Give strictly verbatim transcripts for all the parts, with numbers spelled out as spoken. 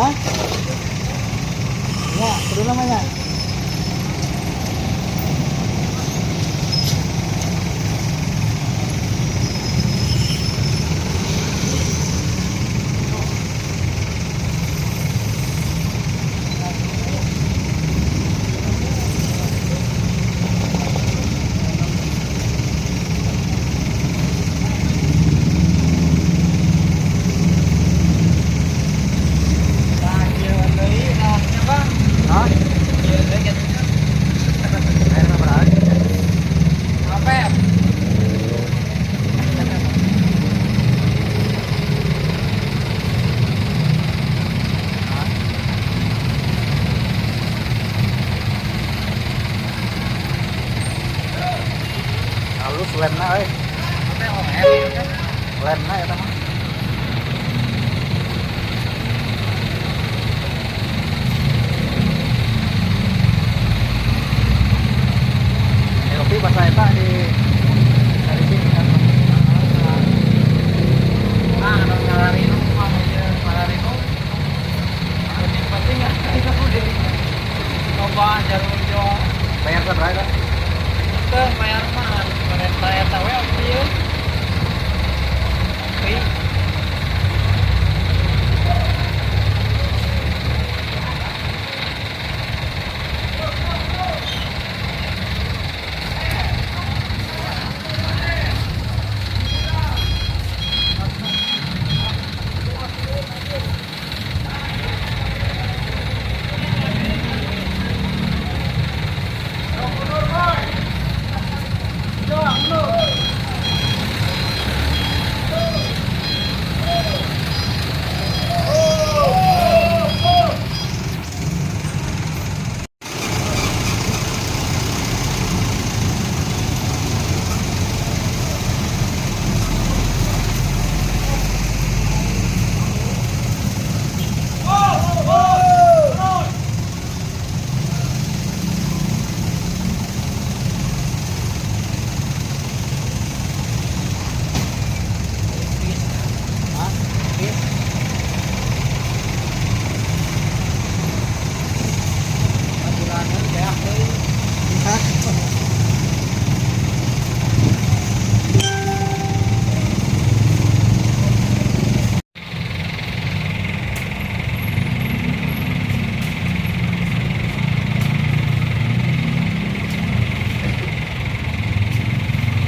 Hah? Ya, turun namanya. Hah? Air berapa? Apa ya? Halus lemna, euy. Lemna ya, teman. Tapi pas saya tak di dari sini kan. Ah, kalau ngalari nu, kalau dia ngalari nu, penting-penting lah. Coba jarum hijau. Bayar sabaraha, Kak? Itu bayar mah, bayar tahu ya, oke ya. Oke.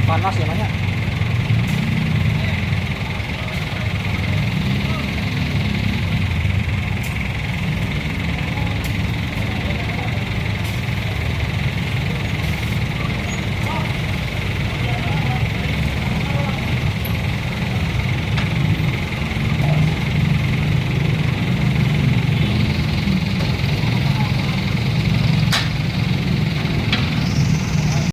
Panas ya, Mak, ya?